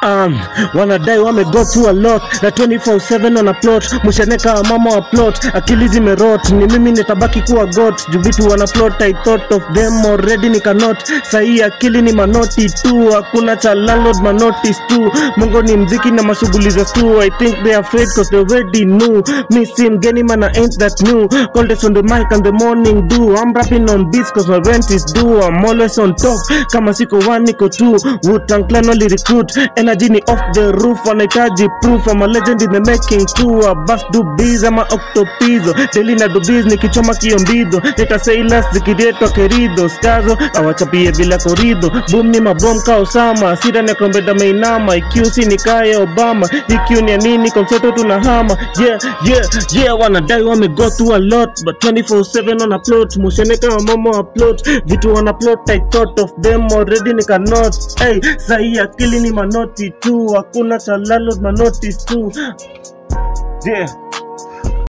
Wanadai wame go through a lot na 24/7 wana plot musheneka mama wa plot, akili zimerot, ni mimi nitabaki kuwa got juu vitu wana plot. I thought of them already nikanot, sahii akili ni manoti tu, hakuna cha landlord manotis tu. Mungo ni mziki na mashughuli za stu. I think they afraid 'cause they already knew me si mgeni, man, I ain't that new. Coldest on the mic and the morning dew. I'm rapping on beats 'cause my rent is due. I'm always on top, kama siko one niko two. Wu-Tang Clan only recruit, energy ni off the roof, wanahitaji proof. I'm a legend in the making too. I bust do bees, I'm a octopizo. Daily na do biz nikichoma kiombido. Leta sailors zikiretwa querido. Skazo awachapie bila korido. Boom ni mabom ka Osama. Sira ni kombeda meinama. IQ si ni kaya Obama. EQ ni ya nini? Konsoto tunahama. Yeah, wanadai wame go through a lot but 24/7 wana plot musheneka wa mama wa plot, vitu wana plot. I thought of them already nikanot. Hey, sahi akili ni manoti tu, hakuna cha landlord manotis tu. Yeah.